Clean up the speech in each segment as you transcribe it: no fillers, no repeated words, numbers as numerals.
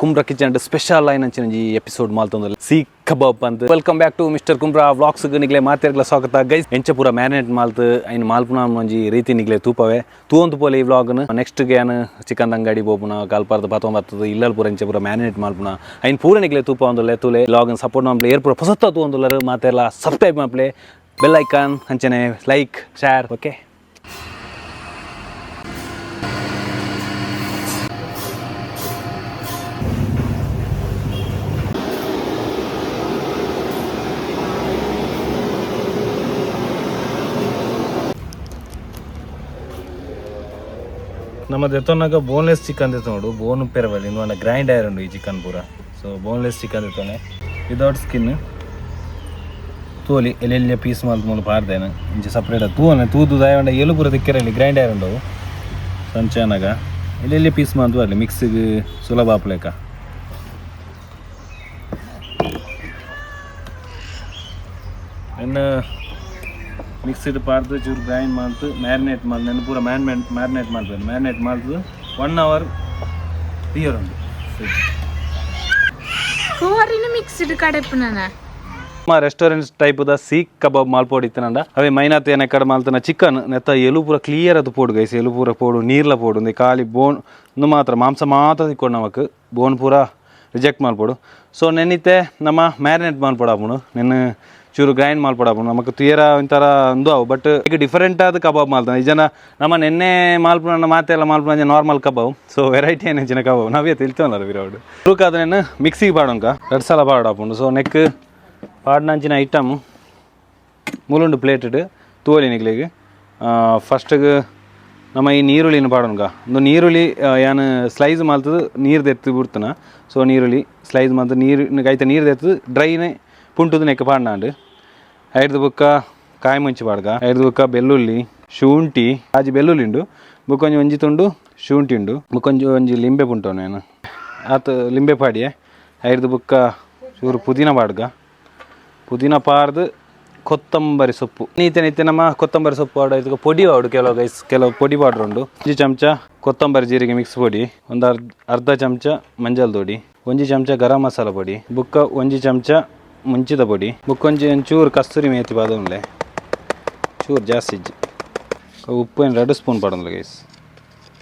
ಕುಂಬ್ರ kitchen special ಆಯ್ನಂಚಿನ ಈ episode ಮಾಲ್ತೊಂದು ಸೀಕ್ ಕಬಾಬ್ ಅಂತ. Welcome back to mister Kumbra vlogs. ನಿಗ್ಲೆ ಮಾತೆರ್ಗ್ಲ ಸ್ವಾಗತ ಗೈಸ್. ಎಂಚ ಪೂರ ಮ್ಯಾರಿನೇಟ್ ಮಾಲ್ತ್ ಐನ್ ಮಾಲ್ಪುನ ಒಂಜಿ ರೀತಿ ನಿಗ್ಲೆ ತೂಪವೆ ತೂವಂತು ಪೋಲೆ ಈ ವ್ಲಾಗ್ನ. ನೆಕ್ಸ್ಟ್ ಯಾನ್ ಚಿಕನ್ ಅಂಗಡಿ ಬೋಪುನ ಕಾಲ್ಪಾರ್ದ ಪತ್ತೊಂಬತ್ತದ ಇಲ್ಲಲ್ ಪೂರ ಎಂಚ ಪೂರ ಮ್ಯಾರಿನೇಟ್ ಮಾಲ್ಪುನ ಐನ್ ಪೂರ ನಿಗ್ಲೆ ತೂಪ ಒಂದುಲ್ಲೆ ತೂಲೆ. ವ್ಲಾಗ್ ಸಪೋರ್ಟ್ ಮಾಲ್ಪಲೆ. ಏರ್ ಪೂರ ಪೊಸತ್ತ ತೂವೊಂದುಲ್ಲರು ಮಾತೆರ್ಲ ಸಬ್ಸ್ಕ್ರೈಬ್ ಮಾಲ್ಪಲೆ, ಬೆಲ್ ಐಕಾನ್ ಅಂಚನೆ ಲೈಕ್ ಶೇರ್. ಓಕೆ, ನಮ್ಮ ದೆತ್ತೊನ್ನಾಗ ಬೋನ್ಲೆಸ್ ಚಿಕನ್ ನೋಡು. ಬೋನ್ ಪೆರವಲ್ಲಿ ಇಂದು ಗ್ರೈಂಡ್ ಆಯರುಂಡು ಈ ಚಿಕನ್ ಪೂರ. ಸೊ ಬೋನ್ಲೆಸ್ ಚಿಕನ್ ದೆತ್ತೊನೆ ವಿದೌಟ್ ಸ್ಕಿನ್. ತೋಲಿ ಎಲ್ಲೆಲ್ಲ ಪೀಸ್ ಮಲ್ತ್ ಮೂಲು ಪಾರ್ದೇನು ಇಂಚ ಸಪ್ರೇಟ್ ತೂವನೆ ತೂದು ದಾಯವಂಡ ಎಲು ಪೂರ ತಿಕ್ಕೆರಲ್ಲಿ ಗ್ರೈಂಡ್ ಆಯರುಂಡವು. ಸಂಚಾನಾಗ ಎಲ್ಲೆಲ್ಲಿ ಪೀಸ್ ಮಾಲ್ತು ಅಲ್ಲಿ ಮಿಕ್ಸಿಗೆ ಸುಲಭ ಆಪ್ಲೇಕ. ಇನ್ನು ಮಿಕ್ಸಿಡ್ ಪಾರ್ದು ಚೂರು ಗ್ರೈಂಡ್ ಮಾಡ್ತು ಮ್ಯಾರಿನೇಟ್ ಮಾಡಿ ನೆನ್ ಪೂರ ಮ್ಯಾರಿನೇಟ್ ಮ್ಯಾರಿನೇಟ್ ಮಾಡ್ಬೇಕು. ಮ್ಯಾರಿನೇಟ್ ಮಾಡ್ದು ಒನ್ ಅವರ್ ತೀಯರ್ ಉಂಡು ಫ್ರಿಜ್. ಕೋರಿನ ಮಿಕ್ಸ್ಡ್ ಕಡೆಪುನನ. ನಮ್ಮ ರೆಸ್ಟೋರೆಂಟ್ ಟೈಪ್ the seek ಕಬಾಬ್ ಮಾಲ್ಪೋಡಿ ಇತ್ತನಂಡ ಅವೇ ಮೈನಾತ್ ಏನ ಕಡೆ ಮಾಲ್ತನ ಚಿಕನ್ ನೆತ್ತ ಎಲು ಪೂರ ಕ್ಲಿಯರ್ ಅದು ಪೋಡು ಗೈಸ್. ಎಲು ಪೂರ ಪೋಡು, ನೀರ್ಲ ಪೋಡು. ಒಂದೇ ಖಾಲಿ ಬೋನ್ ಒಂದು ಮಾತ್ರ, ಮಾಂಸ ಮಾತ್ರ ತಿಕ್ಕೊಂಡು ನಮಕ್ ಬೋನ್ ಪೂರ ರಿಜೆಕ್ಟ್ ಮಾಲ್ಪೋಡು. ಸೊ ನೆನ್ನಿತ್ತೆ ನಮ್ಮ ಮ್ಯಾರಿನೇಟ್ ಮಾಲ್ಪೋಡು ಆಪುಂಡು. ನೆನ್ನ ಚೂರು ಗ್ರೈಂಡ್ ಮಾಲ್ಪೋಡು ನಮಕ್ ತುಯರ ಒಂಥರ ಒಂದು ಅವು. ಬಟ್ ಈಗ ಡಿಫರೆಂಟ್ ಆದ ಕಬಾಬ್ ಮಾಲ್ತಾನೆ ಈ ಜನ. ನಮ್ಮ ನೆನ್ನೆ ಮಾಲ್ಪುನ ಮಾತೆಲ್ಲ ಮಾಲ್ಪುನ ನಾರ್ಮಲ್ ಕಬಾಬ್. ಸೊ ವೆರೈಟಿ ಏನೇಂಚಿನ ಕಬಾಬ್ ನಾವೇ ತಿಳ್ತವಲ್ಲ ವಿರಾಡ್. ನೆನ್ನು ಮಿಕ್ಸಿಗೆ ಪಾಡೋಂಕ ಎರಡು ಸಲ ಪಾಡಾಪುಂಡು. ಸೊ ನೆಕ್ ಪಾಡ್ನಂಚಿನ ಐಟಮ್ ಮೂಲುಂಡು ಪ್ಲೇಟೆಡ್ ತೂವಲಿ ನಿಕ್ಲೆಗ್. ಫಸ್ಟ್ಗೆ ನಮ್ಮ ಈ ನೀರುಳ್ಳಿನ ಪಾಡೋಣಗ. ಒಂದು ನೀರುಳ್ಳಿ ಯಾನ್ ಸ್ಲೈಸ್ ಮಾಲ್ತದು ನೀರು ದೆತ್ತು ಬಿಡ್ತನ. ಸೊ ನೀರುಳ್ಳಿ ಸ್ಲೈಸ್ ಮಾಲ್ತು ನೀರು ಐತ ನೀರು ದೆತ್ತದು ಡ್ರೈನೆ ಪುಂಟುದು ನೆಕ್ ಪಾಡ್ನಾಂಡು. ಐದು ಬುಕ್ಕ ಕಾಯಿ ಮುಂಚಿ ಪಾಡ್ಗ. ಐದು ಬುಕ್ಕ ಬೆಳ್ಳುಳ್ಳಿ, ಶುಂಠಿ, ಆಜಿ ಬೆಳ್ಳುಳ್ಳಿ ಉಂಡು. ಬುಕ್ಕೊಂಜಿ ಒಂಜಿ ತುಂಡು ಶುಂಠಿ ಉಂಡು. ಬುಕ್ಕೊಂಜಿ ಒಂಜಿ ಲಿಂಬೆ ಪುಂಟು ನಾನು ಆತು ಲಿಂಬೆ ಪಾಡಿಯೆ. ಐದು ಬುಕ್ಕ ಚೂರು ಪುದೀನ ಪಾಡ್ಗ. ಪುದೀನ ಪಾರ್ದು ಕೊತ್ತಂಬರಿ ಸೊಪ್ಪು ನೀತೆ ನೀತೆ ನಮ್ಮ ಕೊತ್ತಂಬರಿ ಸೊಪ್ಪು ಆಡು ಇದಕ್ಕೆ ಪೊಡಿ ಆಡು. ಕೆಲವು ಗೈಸ್ ಕೆಲವು ಪೊಡಿ ಪೌಡ್ರ್ ಉಂಡು. ಒಂಜಿ ಚಮಚ ಕೊತ್ತಂಬರಿ ಜೀರಿಗೆ ಮಿಕ್ಸ್ ಪೊಡಿ, ಒಂದು ಅರ್ಧ ಅರ್ಧ ಚಮಚ ಮಂಜಲ್ ಪೊಡಿ, ಒಂಜಿ ಚಮಚ ಗರಂ ಮಸಾಲ ಪೊಡಿ, ಬುಕ್ಕ ಒಂಜಿ ಚಮಚ ಮುಂಚಿದ ಪೊಡಿ, ಬುಕ್ಕ ಒಂಜಿ ಒಂಚೂರು ಕಸ್ತೂರಿ ಮೇಥಿ ಪಾದೊಂಡ್ಲೆ, ಚೂರು ಜಾಸ್ತಿ ಇಜ್ಜಿ. ಉಪ್ಪು ಏನು 2 ಸ್ಪೂನ್ ಪಾಡೊಂಡ್ಲೆ ಗೈಸ್.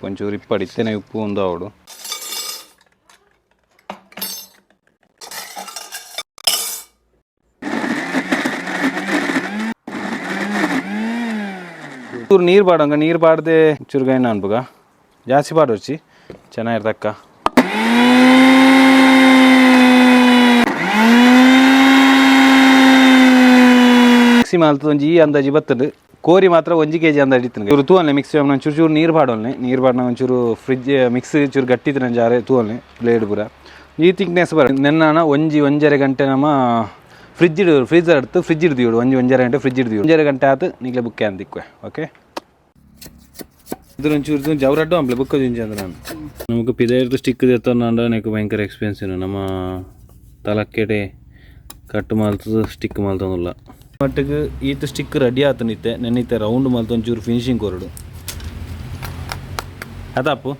ಒಂಚೂರು ಇಪ್ಪಡಿ ಇತ್ತೇನೆ ಉಪ್ಪು ಒಂದು ಆವಡು. ಚೂರು ನೀರು ಪಾಡಂಗ. ನೀರು ಪಾಡದೆ ಚೂರು ಗೈನ ಅನ್ಬುಗ. ಜಾಸ್ತಿ ಪಾಡೊರ್ಚಿ, ಚೆನ್ನಾಗಿರ್ತಕ್ಕ. ಮಿಕ್ಸಿ ಮಾಲ್ತದ ಒಂಜಿ ಈ ಅಂದಾಜಿ ಬತ್ತಂಡು. ಕೋರಿ ಮಾತ್ರ 1 ಕೆಜಿ ಅಂದಾಜಿ ಇತ್ತು. ಇವರು ತೂವಲ್ನೆ ಮಿಕ್ಸಿ ಒಂಚೂರು ಚೂರು ನೀರು ಪಾಡೋಲ್ನೆ. ನೀರು ಪಾಡಿನ ಒಂಚೂರು ಫ್ರಿಜ್ ಮಿಕ್ಸಿ ಚೂರು ಗಟ್ಟಿ ಇತ್ತು ಜಾರೆ ತೂವಲ್ನೆ ಬ್ಲೇಡ್ ಪೂರ ಈ ತಿಕ್ನೆಸ್ ಬರ. ನೆನ್ನಾನ ಒಂಜಿ ಒಂಜರೆ ಗಂಟೆ ನಮ್ಮ ಫ್ರಿಜ್ ಇಡು, ಫ್ರೀಜರ್ എടുത്ത് ಫ್ರಿಜ್ ಇಡ್ದಿಡು. ಒಂಜಿ ಒಂಜರೆ ಗಂಟೆ ಫ್ರಿಜ್ ಇಡ್ದಿಡು. ಒಂಜರೆ ಗಂಟೆ ಆತು ನಿಗ್ಲೆ ಬುಕ್ ಅಂದಿಕ್ವೆ. ಓಕೆ, ಇದ್ರ ಒಂಚೂರು ಜವರಡ್ಡು ಅಂಬ್ಲೆ ಬುಕ್ಕ ಜಿಂಜಿ ಅಂದ್ರೆ ನಾನು ನಮಗೆ ಪಿದೈರ್ದು ಸ್ಟಿಕ್ ದೆತ್ತೊಂಡ ನೆಕ್ ಭಯಂಕರ ಎಕ್ಸ್ಪೆನ್ಸಿವ್. ನಮ್ಮ ತಲಕ್ಕೆಡೆ ಕಟ್ ಮಾಲ್ತದ ಸ್ಟಿಕ್ ಮಾಲ್ತೊಂದುಲ್ಲ. ಮಟ್ಟಿಗೆ ಈತ ಸ್ಟಿಕ್ ರೆಡಿ ಆತು. ನಿತ್ತೆ ನೆನ್ನಿತ್ತೆ ರೌಂಡ್ ಮಾಲ್ತ ಒಂಚೂರು ಫಿನಿಶಿಂಗ್ ಕೊರಡು ಅದಪ್ಪು.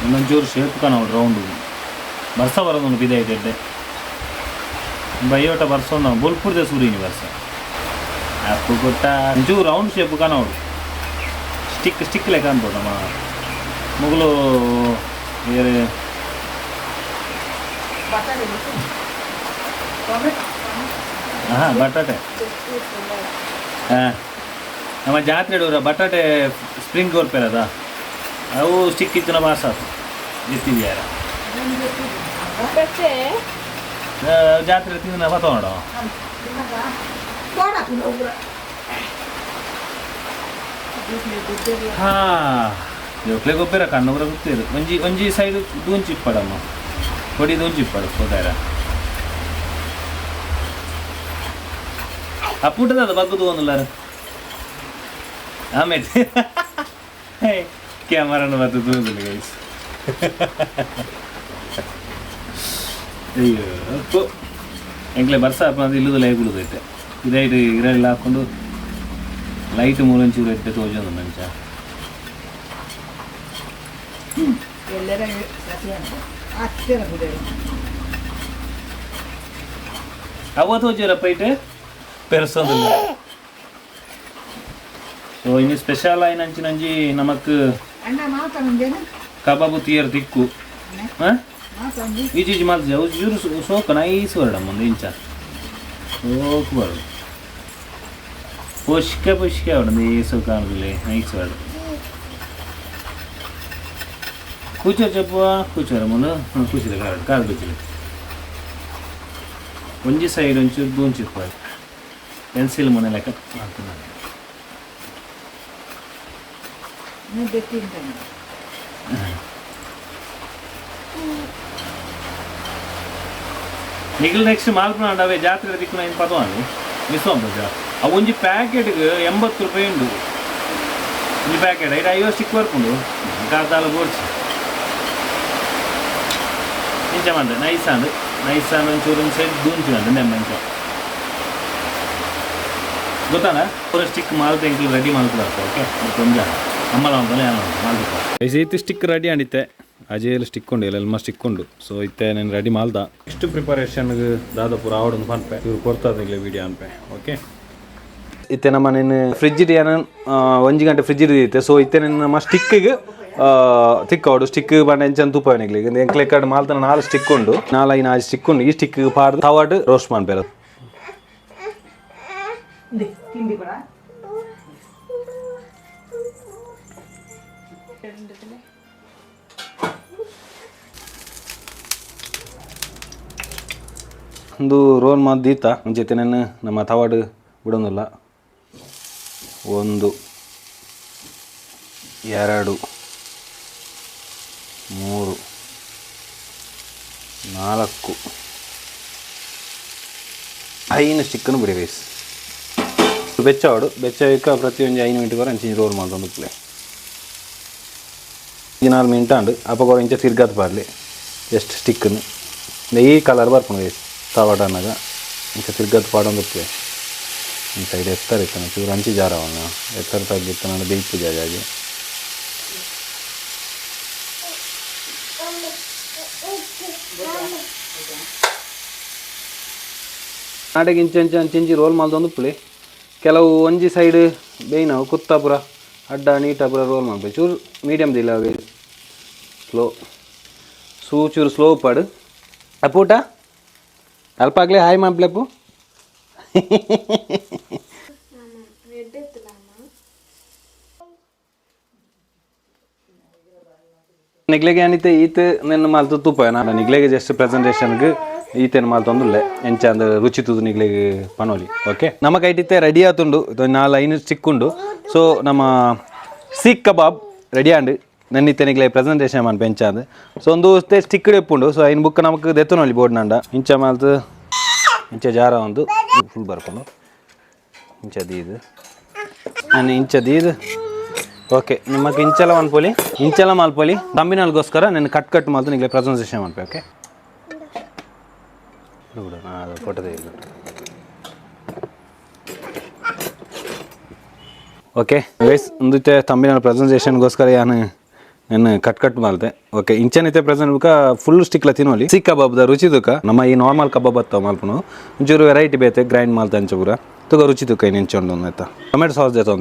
ಇನ್ನೊಂಚೂರು ಶೇಪ್ ಕಾಣೋಡು ರೌಂಡ್. ಬರ್ಸ ಬರೋದೊಂದು ಬಿದೆ ಐತೆ. ಬೈಯೋಟ ಬರ್ಸ ಒಂದು ಬೊಲ್ಪುರ್ದೆ ಸೂರ್ಯನಿ ಬರ್ಸ ಅಪ್ಪು ಕೊಟ್ಟ. ಒಂಚೂರು ರೌಂಡ್ ಶೇಪ್ ಕಾಣೋಡು. ಸ್ಟಿಕ್ ಸ್ಟಿಕ್ ಲೆಕ್ಕ ಅನ್ಬೋದು. ನಮ್ಮ ಮುಗುಲು ಬೇರೆ. ಹಾಂ, ಬಟಾಟೆ. ಹಾಂ, ನಮ್ಮ ಜಾತ್ರೆ ಬಟಾಟೆ ಸ್ಪ್ರಿಂಗ್ ಕೊರ್ಪೇರದ ಅವು ಸ್ಟಿಕ್ ಇತ್ತು. ನಮ್ಮ ಆಸ ಎತ್ತಿದ್ಯಾರ ಜಾತ್ರೆ ತಿಂದ ಬತ್ತ ನೋಡು. ಹಾ, ಜೋಕ್ಲೆ ಗೊಬ್ಬರ ಕಣ್ಣು ಪೂರ ಗೊತ್ತಿರು. ಒಂಜಿ ಒಂಜಿ ಸೈಡ್ ದೂಂಚಿ ಇಪ್ಪಡಮ್ಮ, ಪೊಡಿ ದೂಂಚಿ ಇಪ್ಪಡು ಹೋದಾರ. ಆ ಪುಟ್ಟದ ಬಗ್ಗು ತಗೊಂದುಲ್ಲಾರ. ಆಮೇಲೆ ಕ್ಯಾಮರಾನ ಬತ್ತು ತೂಂದಿಲ್ಲ ಗೈಸ್. ಅಯ್ಯೋ ಅಪ್ಪು, ಎಂಕ್ಲೆ ಬರ್ಸ ಅಪ್ಪ ಇಲ್ಲದ ಲೈಟ್ ಐತೆ. ಇದೈಟ್ ಇರೆಲ್ಲ ಹಾಕೊಂಡು ಲೈಟ್ ಮೂಲಂಚೂರು ಎಟ್ಟೆ ತೋಜೊಂದು ಮಂಚ. ಅವ ತೋಜರ ಪೈಟ್ ಪೆರ್ಸೊಂದಿಲ್ಲ. ಸೊ ಇನ್ನು ಸ್ಪೆಷಲ್ ಆಯಿನ ಅಂಚಿನಂಜಿ ನಮಕ್ ಕಬಾಬು ತಿಯರ್ ತಿಕ್ಕು. ಹಾಂ, ಈಜಿ ಮಾಲ್ತ ಅವು ಜೂರು ಸೋಕ ನೈಸ್ ಬರಡಮ್ಮ. ಒಂದು ಇಂಚ ಸೋಕು ಬರಡು, ಪುಷ್ಕ ಪುಷ್ಕ ಅವಡ ಸೋಕ ಆಣದಿಲ್ಲ, ನೈಸ್ ಬರಡು. ಕೂಚರ್ ಚಪ್ಪುವ ಕೂಚರ ಮುಂದೆ ಕೂಚಿಲ್ಲ ಕಾರಡು ಕಾರು ಕೂಚಿಲ್ಲ. ಒಂಜಿ ಸೈಡ್ ಒಂಚೂರು ದೂಂಚಿಪ್ಪ ಪೆನ್ಸಿಲ್ ಮೊನೆ ಲೆಕ್ಕ ಮಾಡ್తున్నాను. ನಿಖಿಲ್ ನೆಕ್ಸ್ಟ್ ಮಾಲ್ಪುನ ಅವೇ ಜಾತ್ರೆ ದಿಕ್ಕುನ ಏನು ಪದವಾನಿ ಮಿಸ್ ಅಂಬುಜ. ಅವು ಒಂಜಿ ಪ್ಯಾಕೆಟ್ಗೆ 80 ರೂಪಾಯಿ ಉಂಡು ಒಂಜಿ ಪ್ಯಾಕೆಟ್. ಐಟ್ 50 ಸ್ಟಿಕ್ ಬರ್ಪುಂಡು ಕಾದಾಲ ಬೋಡ್ಸಿ. ಇಂಚ ಮಂದೆ ನೈಸ್ ಆಂಡ್ ನೈಸ್ ಆಂಡ್ ಒಂಚೂರು ಒಂದು ಸೈಡ್ ದೂಂಚು ಅಂದ ನೆಮ್ಮ ಇಂಚ ಗೊತ್ತಾನ ಪೂರ ಸ್ಟಿಕ್ ಮಾಲ್ತ ಎಂಕ್ಲು ರೆಡಿ ಮಾಲ್ಪುದ. ಓಕೆ, ಒಂಜ ಅಮ್ಮಲ ಉಂಟಲ್ಲ ಏನೋ ಮಾಲ್ತ ಇತ್ತು. ಸ್ಟಿಕ್ ರೆಡಿ ಅಂಡಿತ್ತೆ. ಅಜೇಲ್ ಸ್ಟಿಕ್ ಉಂಡು, ಎಲ್ಲ ಸ್ಟಿಕ್ ಉಂಡು. ಸೊ ಇತ್ತೆ ನಾನು ರೆಡಿ ಮಾಲ್ದ. ಇಷ್ಟು ಪ್ರಿಪರೇಷನ್ ದಾದ ಪೂರ ಆವಡೊಂದು ಪನ್ಪೆ ಇವ್ರು ಕೊಡ್ತಾ ವಿಡಿಯೋ ಅನ್ಪೆ. ಓಕೆ, ಇತ್ತೆ ನಮ್ಮ ನಿನ್ನ ಫ್ರಿಜ್ ಏನ ಒಂಜಿ ಗಂಟೆ ಫ್ರಿಜ್ ಇತ್ತೆ. ಸೊ ಇತ್ತೆ ನಿನ್ನ ನಮ್ಮ ಸ್ಟಿಕ್ಕಿಗೆ ತಿಕ್ಕವಡು. ಸ್ಟಿಕ್ ಬಂಡ ಎಂಚನ್ ತೂಪ ಎಂಕ್ಲೆ ಎಂಕ್ಲೆ ಕಡೆ ಮಾಲ್ತನ ನಾಲ್ ಸ್ಟಿಕ್ ಉಂಡು, ನಾಲ್ ಐನು ಆಜಿ ಸ್ಟಿಕ್ ಉಂಡು. ಈ ಸ್ಟಿಕ್ ಪಾಡ್ದು ತವಾಡ್ ರೋಸ್ಟ್ ಮನ್ಪೆರ್. ತಿಂಡಿ ಕೂಡ. ಒಂದು ರೋಲ್ ಮಾತು ದೀತ ಮುಂಚೆ ನಾನು ನಮ್ಮ ತವಾಡು ಬಿಡೋದಿಲ್ಲ. 1, 2, 3, 4, 5 ಸ್ಟಿಕ್ಕನ್ನು ಬಿಡಿ ಗೈಸ್. ಬೆಚ್ಚವಾಡು ಬೆಚ್ಚ ಪ್ರತಿಯೊಂದು 5 ಮಿನಿಟ್ ಕೊರ ಅಂಚಿನ ರೋಲ್ ಮಾಡ್ಕೊಂಡು ಪ್ಲೇ 4 ಮಿನಿಟ್ ಅಂಡು. ಅಪ್ಪ ಕೊರ ಇಂಚ ತಿರ್ಗಾತ್ ಪಾಡ್ಲಿ ಜಸ್ಟ್ ಸ್ಟಿಕ್ಕನ್ನು. ಈ ಕಲರ್ ಬರ್ಪುಂಡು ಗೈಸ್. ತವಾಡ ಅನ್ನಾಗ ಇಂಚ ತಿರ್ಗಾತ್ ಪಾಡೊಂದು ಪ್ಲೇ. ಈ ಸೈಡ್ ಎತ್ತರ ಇತ್ತನ ಚೂರು ಅಂಚಿ ಜಾರವನ್ನ ಎತ್ತರ ತಗ್ಗಿತ್ತನ ಬೇಯ್ಪು ಜಾಜಾಗಿ. ನಾಡೆಗೆ ಇಂಚ ಇಂಚ ಅಂಚಿ ಇಂಚಿ ರೋಲ್ ಮಲ್ತೊಂದು ಪುಳಿ. ಕೆಲವು ಒಂಜಿ ಸೈಡ್ ಬೇಯ್ನವು ಕುತ್ತಾಪುರ ಅಡ್ಡ ನೀಟಾಪುರ ರೋಲ್ ಮಲ್ಪೆ. ಚೂರು ಮೀಡಿಯಮ್ ದಿಲ್ಲ ಸ್ಲೋ ಸೂ ಚೂರು ಸ್ಲೋ ಪಾಡು. ಅಪ್ಪೂಟ ಅಲ್ಪಾಗ್ಲೇ ಹಾಯ್ ಮಾಪ್ಲೆಪ್ಪು. ನಿಗ್ಲೆಗೆ ಏನಿತ್ತೆ ಈತ ನಿನ್ನ ಮಲ್ತು ತೂಪ ನಾನು ನಿಗ್ಲೆಗೆ ಜಸ್ಟ್ ಪ್ರೆಸೆಂಟೇಷನ್ಗೆ ಈತೇನು ಮಲ್ತೊಂದುಲ್ಲೆ. ಎಂಚ ಅಂದ್ ರುಚಿ ತೂದು ನಿಗ್ಲೆಗೆ ಪನೋಲಿ. ಓಕೆ, ನಮ್ಮ ಕೈಟಿತ್ತೆ ರೆಡಿ ಆತುಂಡು. ಇದು ನಾಲ್ ಐನು ಸ್ಟಿಕ್ ಉಂಡು. ಸೊ ನಮ್ಮ ಸೀಕ್ ಕಬಾಬ್ ರೆಡಿ ಆಂಡ್. ನನ್ನಿತ್ತೆ ನಿಗ್ಲೆ ಪ್ರೆಸೆಂಟೇಷನ್ ಮನ್ಪೆ ಎಂಚ ಅಂದ್. ಸೊ ಒಂದು ಸ್ಟಿಕ್ ಇಪ್ಪುಂಡು. ಸೊ ಐನ್ ಬುಕ್ ನಮಕ್ ದೆತ್ತುನೊಲಿ ಬೋರ್ಡ್ ನಂಡ. ಇಂಚ ಮಲ್ತು ಇಂಚ ಜಾರ ಒಂದು ಫುಲ್ ಬರ್ಪುಂಡು. ಇಂಚ ದೀದು ನಾನು ಇಂಚ ದೀದು. ಓಕೆ, ನಿಮಗೆ ಇಂಚಲ ಮನ್ಪೊಲಿ, ಇಂಚಲ ಮಲ್ಪೊಲಿ. ತಂಬಿನಲ್ಗೋಸ್ಕರ ನಾನು ಕಟ್ ಕಟ್ ಮಲ್ತು ನಿಮಗೆ ಪ್ರೆಸೆಂಟೇಷನ್ ಮನ್ಪೆ. ಓಕೆ, ಅದು ಫೋಟೋ ತೆಗೆದು. ಓಕೆ ಗೈಸ್, ಒಂದಿತ್ತೆ ತಂಬಿನ ಪ್ರೆಸೆಂಟೇಷನ್ಗೋಸ್ಕರ ಯಾನು ನಾನು ಕಟ್ ಕಟ್ ಮಲ್ತೆ. ಓಕೆ, ಇಂಚನಿತ್ತೆ ಪ್ರೆಸೆಂಟ್ ಬುಕ್ಕ ಫುಲ್ ಸ್ಟಿಕ್ಲ ತಿನ್ನೋಲಿ. ಸೀಕ್ ಕಬಾಬ್ದ ರುಚಿ ತುಕ. ನಮ್ಮ ಈ ನಾರ್ಮಲ್ ಕಬಾಬ್ ಅತ್ತ ಮಲ್ಪುನು ಒಂಚೂರು ವೆರೈಟಿ ಬೇತೆ ಗ್ರೈಂಡ್ ಮಲ್ತ ಅಂಚ ಪೂರ ತುಕ ರುಚಿ ತುಕ. ಇನ್ನು ಉಂಡು ಆಯ್ತಾ. ಟೊಮೆಟೊ ಸಾಸ್ ಜೊತೆ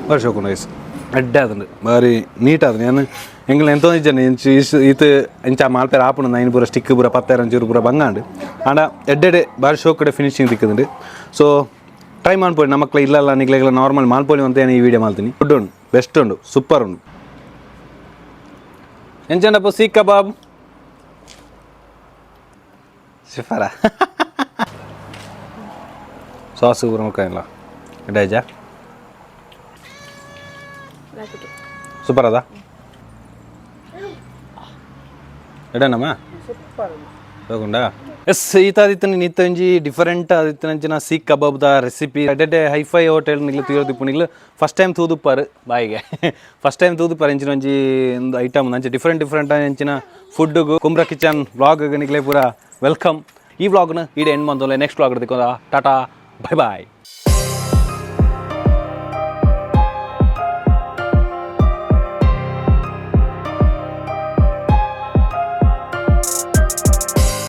ವರ್ಷ ರೈಸ್ ಅಡ್ಡೆ ಆತಂಡು, ಬಾರಿ ನೀಟ್ ಆತಂಡು. ನಾನು ಎಂಗ್ಲ ಎಂತ ಇಜ್ಜನೆ ಇಂಚ ಈತ್ ಇಂಚ ಮಾಲ್ಪೇರ ಆಪುಂಡು. ನೈನ್ ಪೂರ ಸ್ಟಿಕ್ ಪೂರ ಪತ್ತೇರ ಒಂಚೂರು ಪೂರ ಬಂಗಾಂಡು. ಆಂಡ ಎಡ್ಡೆಡೆ ಬಾರಿ ಶೋಕಡೆ ಫಿನಿಶಿಂಗ್ ತಿಕ್ಕುದುಂಡು. ಸೊ ಟ್ರೈ ಮನ್ಪೊಲಿ ನಮಕ್ಲ ಇಲ್ಲಲ್ಲ ನಿಗ್ಲೆಗ್ಲ ನಾರ್ಮಲ್ ಮಾಲ್ಪೊಲಿ ಅಂತ ಈ ವಿಡಿಯೋ ಮಾಡ್ತೀನಿ. ಗುಡ್ ಉಂಡು, ಬೆಸ್ಟ್ ಉಂಡು, ಸೂಪರ್ ಉಂಡು. ಎಂಚಂಡಪ್ಪ ಸೀಕ್ ಕಬಾಬ್ ಸಿಫರ ಸಾಸ್ ಪೂರ ಮುಖ ಎಡ್ಡೆ. ಸೂಪರ್ ಅದ ಎಡನಮ್ಮ ತಗೊಂಡಾ. ಎಸ್, ಈತ ಆದಿತ್ತನ ನಿತ್ತಂಜಿ ಡಿಫರೆಂಟ್ ಆದಿತ್ತನಂಚಿನ ಸೀಕ್ ಕಬಾಬ್ದ ರೆಸಿಪಿ. ಎಡ್ಡೆ hi fi hotel ನಿಗ್ಲು ತೀರೋದಿಪ್ಪು. ನಿಗ್ಲು ಫಸ್ಟ್ ಟೈಮ್ ತೂದುಪ್ಪಾರು ಬಾಯಿಗೆ ಫಸ್ಟ್ ಟೈಮ್ ತೂದುಪ್ಪಾರು ಎಂಚಿನ ಒಂಜಿ ಒಂದು ಐಟಮ್ ಅಂಚೆ ಡಿಫರೆಂಟ್ ಡಿಫರೆಂಟ್ ಅಂಚಿನ ಫುಡ್ಡುಗು. ಕುಮ್ರ ಕಿಚನ್ ವ್ಲಾಗ್ ನಿಗ್ಲೆ ಪೂರ welcome. ಈ ವ್ಲಾಗ್ನ ಈಡೆ ಎಂಡ್ ಮಂದೋಲೆ. ನೆಕ್ಸ್ಟ್ ವ್ಲಾಗ್ ಟಾಟಾ, ಬೈ ಬಾಯ್.